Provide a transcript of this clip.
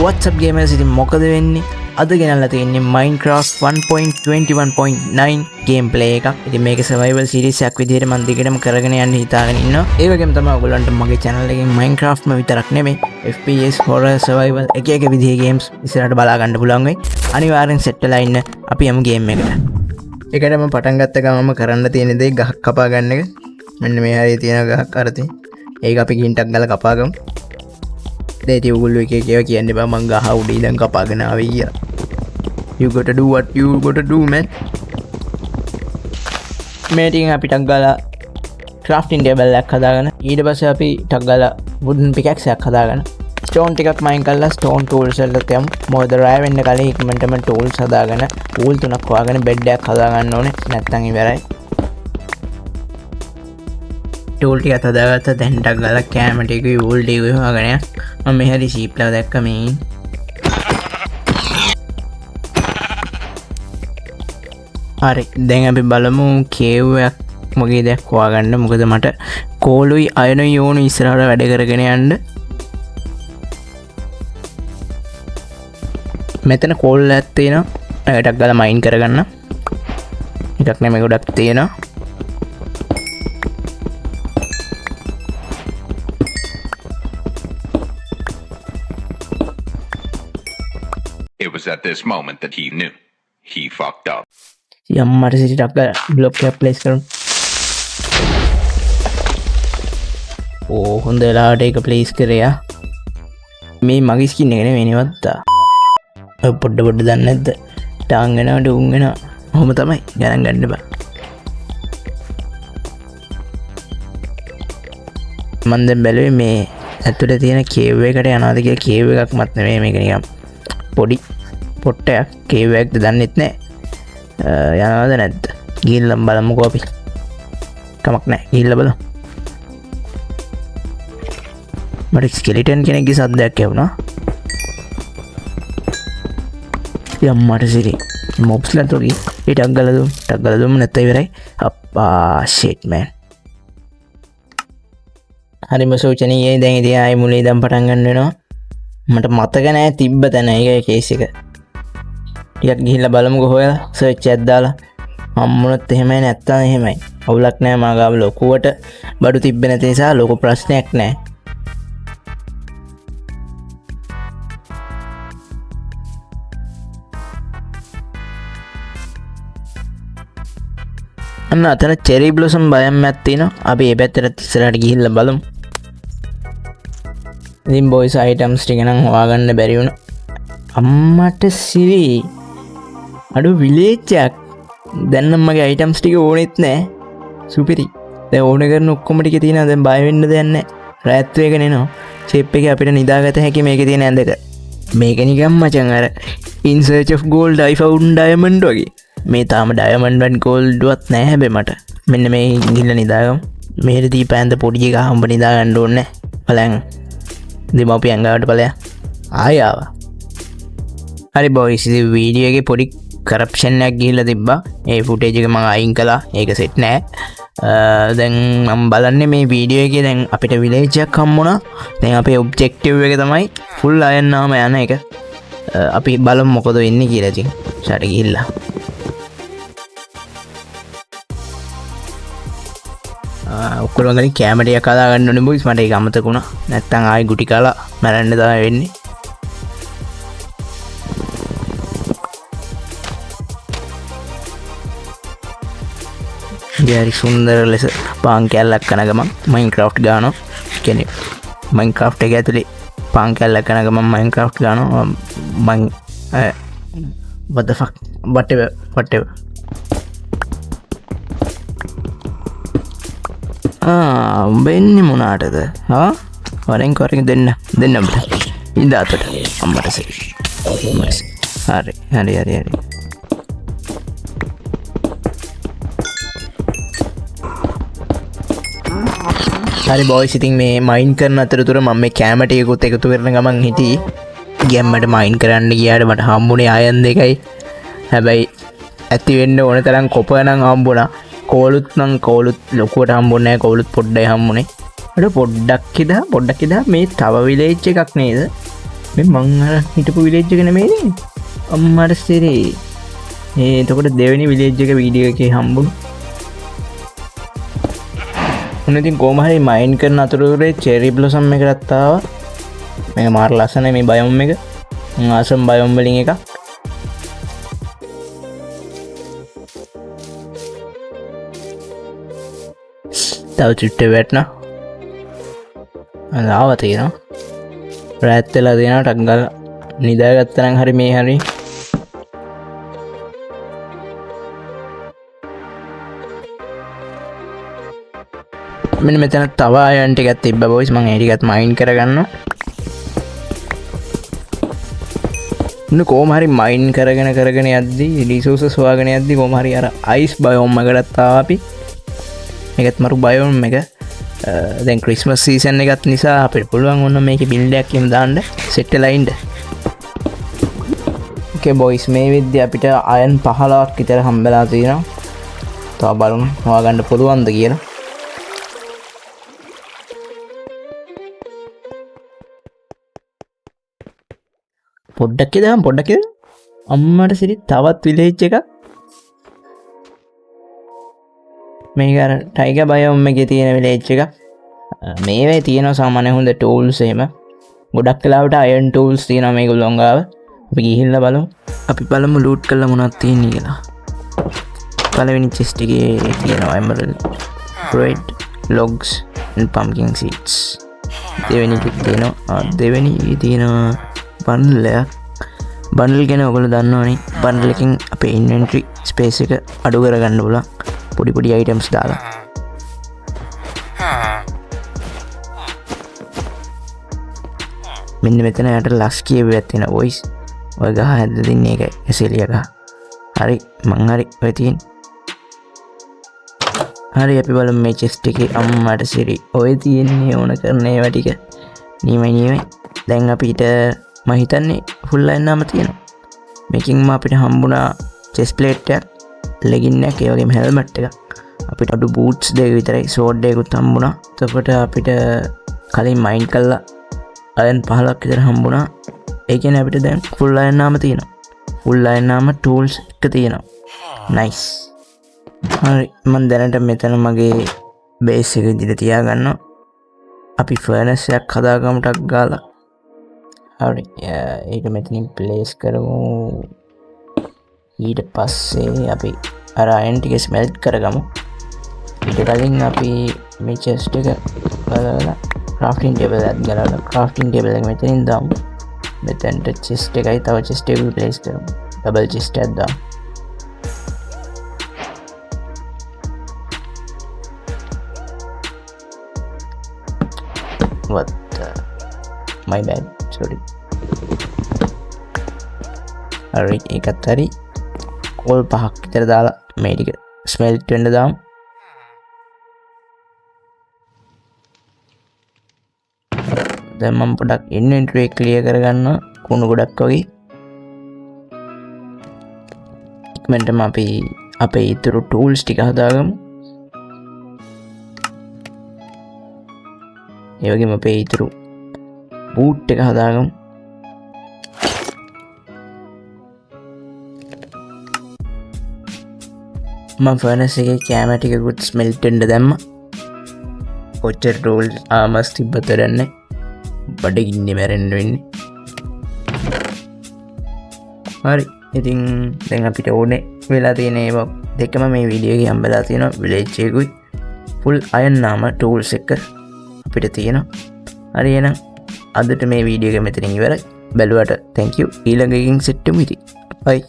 What's up gamers, ඉතින් මොකද වෙන්නේ? අද ගෙනල්ලා තියෙන්නේ Minecraft 1.21.9 game play එකක්. ඉතින් මේක survival series එකක් විදිහට මම දිගටම කරගෙන යන්න හිතාගෙන ඉන්නවා. ඒ වගේම තමයි ඔයගොල්ලන්ට මගේ channel එකෙන් Minecraft ම විතරක් නෙමෙයි FPS, horror, survival එක එක විදිහේ games ඉස්සරහට බලා ගන්න පුළුවන් වෙයි. අනිවාර්යෙන් set වෙලා ඉන්න. අපි යමු game එකට. ඒකටම පටන් ගත්ත ගමන්ම කරන්න තියෙන දේ ගහක් කපා ගන්න එක. මෙන්න මේ හරිය තියෙන ගහක් අර තියෙන. ඒක අපි ගින්ටක් ගාලා කපා ගමු. දැන් ඉතින් ඔයගොල්ලෝ එක එක ඒවා කියන්න එපා මං ගහ උඩ ඉඳන් කපාගෙන ආවේ කියලා. You gotta do what you gotta do, man. මේ ටිකෙන් අපි ටක් ගාලා ක්‍රාෆ්ටිං ටේබල් එකක් හදාගෙන ඊට පස්සේ අපි ටක් ගාලා වුඩන් පිකැක්ස් එකක් හදාගෙන ස්ටෝන් ටිකක් මයින් කරලා ස්ටෝන් ටූල්ස් වලට යමු. මොකද රෑ වෙන්න කලින් ඉක්මනටම ටූල්ස් හදාගෙන වූල් තුනක් හොයාගෙන බෙඩ් එකක් හදාගන්න ඕනේ. නැත්තම් ඉවරයි. ටූල් ටිකත් හදාගත්තා. දැන් ටක් ගාලා කෑම ටිකයි වූල් ටිකයි හොයාගෙන යන්න. මම මේ හරි ෂීප්ලා දැක්ක මේ. හරි, දැන් අපි බලමු කේව් එකක් වගේ දෙයක් හොයාගන්න. මොකද මට කෝලුයි අයනුයි ඕන ඉස්සරහට වැඩ කරගෙන යන්න. මෙතන කෝල් එකක් තියෙනවා. ඒක ටක් ගාලා මයින් කරගන්න. එකක් නෙමෙයි ගොඩක් තියෙනවා. It was at this moment that he knew. He fucked up. යම්මට සිටි ටක් ගාලා බ්ලොක් එකක් ප්ලේස් කරමු. ඕ හොඳ වෙලාවට ඒක ප්ලේස් කරයා. මේ මගේ ස්කින් එක නෙමෙයි නේවත්තා. ඔය පොඩ පොඩ දන්නේ නැද්ද? ටාන් වෙනවා, ඩූන් වෙනවා. ඔහොම තමයි ගණන් ගන්න එපා. මං දැන් බැලුවේ මේ ඇතුලේ තියෙන කේව් එකට යනවාද කියලා. කේව් එකක් මත් නෙමෙයි මේක, නිකන් පොඩි පොට්ටයක්. කේව් එකක්ද දන්නෙත් නෑ. යනවද නැද්ද? ගිහිල්ලා බලමුකෝ අපි. කමක් නෑ, ගිහිල්ලා බලමු. මට ස්කෙලිටන් කෙනෙක්ගේ සද්දයක් ඇහුණා. යම්මට සිරි මොබ්ස්ලා තොගි. ඒ ටක් ගාලා දුම්, ටක් ගාලා දුම්, නැත්තම් ඉවරයි. අප්පා ෂිට් මෑන්. හරිම සෝචනීයයි. දැන් ඉතින් ආයෙ මුලින් ඉඳන් පටන් ගන්න වෙනවා. මට මතක නෑ තිබ්බ තැන. ඒකයි කේස් එක. ටිකක් ගිහිල්ලා බලමුකෝ හොයලා, සර්ච් එකක් දාලා. හම්බුනොත් එහෙමයි, නැත්තම් එහෙමයි. අවුලක් නෑ, මා ගාව ලොකුවට බඩු තිබ්බේ නැති නිසා ලොකු ප්‍රශ්නයක් නෑ. අන්න අතන චෙරි බ්ලොසම් බයම් එකක් තියෙනවා. අපි ඒ පැත්තට ඉස්සරහට ගිහිල්ලා බලමු. ඉතින් බොයිස් අයිටම්ස් ටික නම් හොයාගන්න බැරි වුණා. අම්මට සිරි අඩු විලේජ් එකක්. දැන් නම් මගේ අයිටම්ස් ටික ඕනෙත් නෑ. සුපිරි. දැන් ඕන කරන ඔක්කොම ටික තියෙනවා. දැන් බය වෙන්න දෙයක් නෑ. රාත් වේගන එනවා. ෂේප් එකේ අපිට නිදාගත හැකි මේකේ තියෙන ඇඳක. මේක නිකන් මචං අර in search of gold I found diamond වගේ. මේ තාම diamond and gold වත් නෑ හැබැයි මට. මෙන්න මේ ගිහිල්ලා නිදාගමු. මෙහෙට දීප ඇඳ පොඩි එකක් හම්බ නිදා ගන්න ඕනේ නෑ. බලයන්. දෙමව්පියන් ගාවට බලයන්. ආයෙ ආවා. හරි බොයිස්, ඉතින් වීඩියෝ එකේ පොඩි කරප්ෂන් එකක් ගිහිල්ලා තිබ්බා. ඒ ෆුටේජ් එක මං අයින් කළා. ඒක සෙට් නෑ. දැන් මං බලන්නේ මේ වීඩියෝ එකේ දැන් අපිට විලේජ් එකක් හම්බුණා. දැන් අපේ ඔබ්ජෙක්ටිව් එක තමයි ෆුල් අයන් නාම යන එක. අපි බලමු මොකද වෙන්නේ කියලා. ඉතින් ෂට ගිහිල්ලා. ඔක්කොම ගලින් කැමරා ටිකක් හදා ගන්න ඕනේ බොයිස්. මට ඒක අමතක වුණා. නැත්තම් ආයෙ ගුටි කාලා මැරෙන්න තමයි වෙන්නේ. හරි සුන්දර ලෙස පාන් කෑල්ලක් කන ගමන් මයින්ක්‍රාෆ්ට් ගානවා. කියන්නේ මයින්ක්‍රාෆ්ට් එක ඇතුලේ පාන් කෑල්ලක් කන ගමන් මයින්ක්‍රාෆ්ට් ගානවා. මං, what the fuck, whatever, whatever. උඹ එන්නේ මොනාටද? හා? වරෙන් වරෙන් දෙන්න උඹට. ඉඳ අතට. අම්මට සරි. අම්මට සරි. හරි, හරි, හරි, හරි. හරි බොයිස්, ඉතින් මේ මයින් කරන අතරතුර මම මේ කැම ටිකකුත් එකතු කරන ගමන් හිටියේ. ගැම්මට මයින් කරන්න ගියාට මට හම්බුනේ අයන් දෙකයි. හැබැයි ඇති වෙන්න ඕන තරම් කොප නම් හම්බුණා. කෝලුත් නම් කෝලුත් ලොකුවට හම්බුන්නේ නෑ, කෝලුත් පොඩ්ඩයි හම්බුනේ. අර පොඩ්ඩක් ඉදා, පොඩ්ඩක් ඉදා මේ තව විලේජ් එකක් නේද? මේ මං අර හිටපු විලේජ් එක නෙමෙයි නේ. අම්මට සිරි. ඒ එතකොට දෙවෙනි විලේජ් එක වීඩියෝ එකේ හම්බුණා. ඔන්න ඉතින් කොහොම හරි මයින් කරන අතරතුරේ චෙරි බ්ලොසම් එකටත් ආවා. මේක මාර ලස්සනයි මේ බයොම් එක. මං ආසම බයොම් වලින් එකක්. තව චුට්ට වැටෙනවා. ආවා තියෙනවා. රැත් වෙලා තියෙනවා ටක් ගාලා නිදාගත්තා නම් හරි මේ හරි. මෙන්න මෙතන තව අයන් ටිකක් තිබ්බ බොයිස්. මං ඒ ටිකත් මයින් කරගන්නවා. ඔන්න කොහොම හරි මයින් කරගෙන කරගෙන යද්දි රිසෝසස් හොයාගෙන යද්දි කොහොම හරි අර අයිස් බයෝම් එකටත් ආවා අපි. මේකත් මරු බයෝම් එක. දැන් ක්‍රිස්මස් සීසන් එකත් නිසා අපිට පුළුවන් ඔන්න මේකේ බිල්ඩ් එකක් එහෙම දාන්න සෙට් වෙලා ඉන්න. ඕකේ බොයිස්, මේ විද්‍ය අපිට අයන් 15ක් විතර හම්බෙලා තියෙනවා. තව බලමු හොයාගන්න පුළුවන්ද කියලා. පොඩ්ඩක් ඉඳන් පොඩ්ඩක් ඉඳන් අම්මට සිරි තවත් විලේජ් එකක්. මේක අර ටයිගර් බයෝම් එකේ තියෙන විලේජ් එකක්. මේවේ තියෙනවා සාමාන්‍ය හොඳ ටූල්ස් එහෙම. ගොඩක් වෙලාවට අයර්න් ටූල්ස් තියෙනවා මේගොල්ලොන් ගාව. අපි ගිහිල්ලා බලමු. අපි බලමු ලූට් කරලා මොනවද තියෙන්නේ කියලා. පළවෙනි චෙස්ට් එකේ තියෙනවා එමරල්ඩ්, red, logs and pumpkin seeds. දෙවෙනි එකේ තියෙනවා, දෙවෙනි එකේ තියෙනවා බන්ඩල් එකක්. බන්ඩල් ගැන ඔයගොල්ලෝ දන්නවනේ. බන්ඩල් එකෙන් අපේ ඉන්වෙන්ටරි ස්පේස් එක අඩු කරගන්න පුළුවන් පොඩි පොඩි අයිටම්ස් දාලා. මෙන්න මෙතන යට ලස් කියවියක් තියෙනවා බොයිස්. ඔය ගහ හැද්ද තින්නේ ඒකයි, ඇසෙලිය ගහ. හරි මං හරි ඔය තියෙන්නේ. හරි අපි බලමු මේ චෙස්ට් එකේ අම්මට සිරි ඔය තියෙන්නේ ඕන කරන ඒවා ටික. නියමයි නියමයි. දැන් අපිට මං හිතන්නේ ෆුල් ලයින් නාම තියෙනවා. මේකෙන්ම අපිට හම්බුණා චෙස්ට් ප්ලේට් එකක්, ලෙගින් එකක්, ඒ වගේම හෙල්මට් එකක්. අපිට අඩු බූට්ස් දෙක විතරයි, සෝඩ් එකකුත් හම්බුණා. එතකොට අපිට කලින් මයින් කළා අයන් 15ක් විතර හම්බුණා. ඒ කියන්නේ අපිට දැන් ෆුල් අයන් නාම තියෙනවා. ෆුල් අයන් නාම ටූල්ස් එක තියෙනවා. නයිස්. හරි මං දැනට මෙතන මගේ බේස් එක විදිහට තියාගන්නවා. අපි ෆර්නස් එකක් හදාගමු ටක් ගාලා. හරි ඒක මෙතනින් ප්ලේස් කරමු. ඊට පස්සේ අපි අර අයන් ටික ස්මෙල්ට් කරගමු. ඊට කලින් අපි මේ චෙස්ට් එක ගලවලා ක්‍රාෆ්ටිං ටේබල් එකත් ගලවලා ක්‍රාෆ්ටිං ටේබල් එක මෙතනින් දාමු. මෙතනට චෙස්ට් එකයි තව චෙස්ට් එකකුත් ප්ලේස් කරමු. ඩබල් චෙස්ට් එකක් දාමු. What the? My bad, sorry. හරි ඒකත් හරි. කෝල් පහක් විතර දාලා මේ ටික ස්මෙල්ට් වෙන්න දාමු. දැන් මම පොඩක් ඉන්වෙන්ටරි එක ක්ලියර් කරගන්නවා කුණු ගොඩක් වගේ. ඉක්මනටම අපි අපේ ඉතුරු ටූල්ස් ටික හදාගමු. ඒ වගේම අපේ ඉතුරු බූට් එක හදාගමු. මම ෆර්නස් එකේ කෑම ටිකකුත් ස්මෙල්ට් වෙන්න දැම්මා. කොච්චර ටූල්ස් ආමස් තිබ්බද දන්නේ බඩගින්නේ මැරෙන්න වෙන්නේ. හරි ඉතින් දැන් අපිට ඕනේ වෙලා තියෙන ඒවා දෙකම මේ වීඩියෝ එකේ හම්බෙලා තියෙනවා. විලේජ් එකකුයි ෆුල් අයන් නාම ටූල්ස් එක අපිට තියෙනවා. හරි එහෙනම් අදට මේ වීඩියෝ එක මෙතනින් ඉවරයි. බැලුවට thank you. ඊළඟ එකකින් සෙට් වෙමු ඉතින්. බයි.